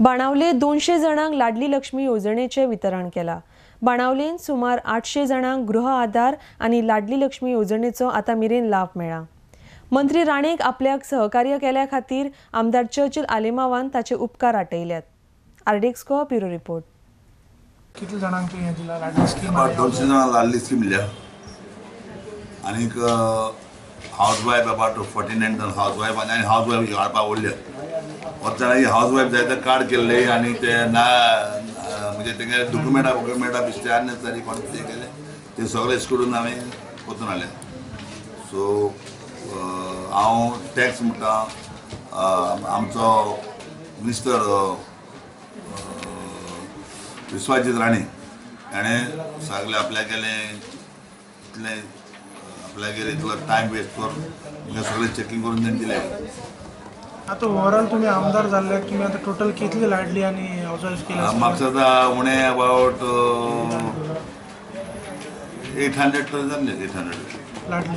बाणावले 200 जाणांक लाडली लक्ष्मी येवजणेचें वितरण केलां. बाणावलेन सुमार 800 जाणांक गृह आधार आनी लाडली लक्ष्मी येवजणेचो आतां मेरेन लाभ मेळ्ळा. मंत्री राणेक आपल्याक सहकार्य केल्या खातीर आमदार चर्चिल आलेमावान ताचे उपकार आटयल्यात. आरडीएक्सको ब्युरो रिपोर्ट. कितले जाणांक हें दिला लाडली स्कीम? 200 जाणांक लाडली स्कीम दिल्या आनीक हावज वायफ अबाउट 49 जाण हावज वायफ आनी हावज वायफ हाडपाक उरल्या. जाणां हावज वायफ जायते कार्ड केल्ले आनी ते ना म्हणजे तेंगे डॉक्युमेंटां वॉक्युमेंटां बिश्टे अननेसेसरी कोण कितें केलें ते सगळे करून हांवें वचून हाडले. सो हांव टॅक्स म्हणटा आमचो मिनिस्टर विश्वाजीत राणे हाणें सगळें आपल्यागेलें इतलें आपल्यागेर इतलो टायम वेस्ट करून सगळें चॅकींग करून तेणें दिलें. आतां ओवरऑल तुमी आमदार जाल्ल्याक तुमी आतां टोटल कितली लाडली आनी हावज वायफ केल्या? म्हाका आतां उणें अबावट 800 तर जाल्ले, 800 लाडली.